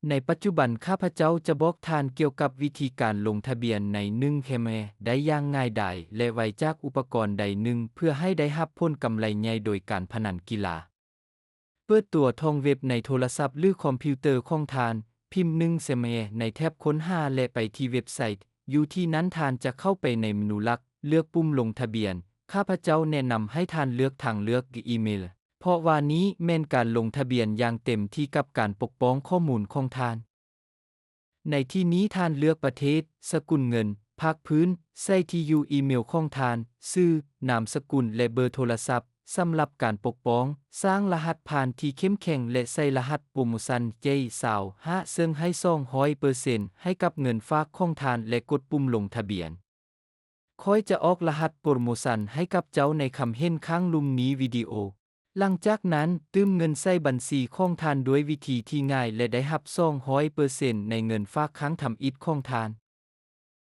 ໃນປັດຈຸບັນ ຂ້າພະເຈົ້າຈະບອກທ່ານກ່ຽວກັບວິທີການລົງທະບຽນໃນໜຶ່ງແຄມແຮໄດ້ຢ່າງງ່າຍດາຍ ແລະ ໄວຈາກອຸປະກອນໃດໜຶ່ງ ເພື່ອໃຫ້ໄດ້ຮັບຜົນກຳໄລໃຫຍ່ໂດຍການພະນັນກິລາ. ເປີດຕົວທອງເວັບໃນໂທລະສັບ ຫຼື ຄອມພິວເຕີຂອງທ່ານ, ພິມໜຶ່ງແຄມແຮໃນແຖບຄົ້ນຫາ ແລະ ໄປທີ່ເວັບໄຊ. ຢູ່ທີ່ນັ້ນທ່ານຈະເຂົ້າໄປໃນເມນູຫຼັກ, ເລືອກປຸ່ມລົງທະບຽນ. ຂ້າພະເຈົ້າແນະນຳໃຫ້ທ່ານເລືອກທາງເລືອກອີເມລ, ເພາະວ່ານີ້ແມ່ນການລົງທະບຽນຢ່າງເຕັມທີ່ກັບການປົກປ້ອງຂໍ້ມູນຂອງທ່ານ. ໃນທີ່ນີ້ທ່ານເລືອກປະເທດ, ສະກຸນເງິນ, ພາກພື້ນ, ໃສ່ທີ່ຢູ່ອີເມລຂອງທ່ານ, ຊື່, ນາມສະກຸນ ແລະ ເບີໂທລະສັບ. ສຳລັບການປົກປ້ອງ, ສ້າງລະຫັດຜ່ານທີ່ເຂັ້ມແຂງ ແລະ ໃສ່ລະຫັດໂປຣໂມຊັນ ເຈ ຊາວຫ້າ ເຊິ່ງໃຫ້ສອງຮ້ອຍເປີເຊັນໃຫ້ກັບເງິນຝາກຂອງທ່ານ ແລະ ກົດປຸ່ມລົງທະບຽນ. ຂ້ອຍຈະອອກລະຫັດໂປຣໂມຊັນໃຫ້ກັບເຈົ້າໃນຄຳເຫັນຂ້າງລຸ່ມນີ້ວິດີໂອ. ຫຼັງຈາກນັ້ນ, ຕື່ມເງິນໃສ່ບັນຊີຂອງທ່ານດ້ວຍວິທີທີ່ງ່າຍ ແລະ ໄດ້ຮັບສອງຮ້ອຍເປີເຊັນໃນເງິນຝາກຄັ້ງທຳອິດຂອງທ່ານ.